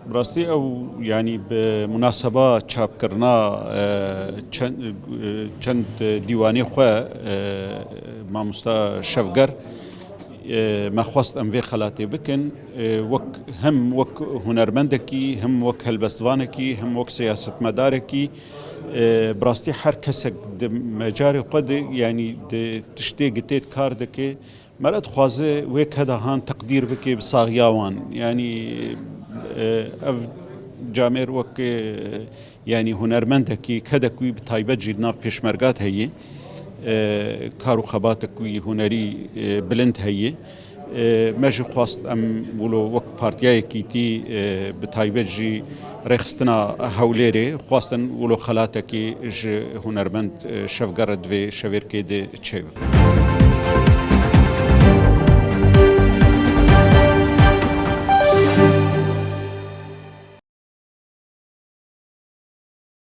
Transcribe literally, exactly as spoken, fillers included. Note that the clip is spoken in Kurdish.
Bi rastî ew, yanî bi munaseba çapkirina, e, çend, e, çend dîwanê xwe, e, mamosta Şevger, e, me xwest em vê xelatê bikin. E, wek, hem wek hunermendekî, hem wek helbestvanekî, hem wek siyasetmedarekî, e, bi rastî her kesek di mecarê xwe de, yanî di tiştê gitê kar dike, Meret dixwaze wê keda han teqdîr bike bi saxiya wan. Yanî, e, ev camêr wek, e, yanî hunermendekî, kedek wî bi taybet jî di nav pêşmergat heye. E, kar û xebatek wî hunerî, e, bilind heye. E, me jî xwest em wilo wek partiya yekîtî, e, bi taybet jî rêxistina Hewlêrê xwestin wilo xelatekî ji hunermend, e, Şevger re di vê şevêrkê de çêbikin.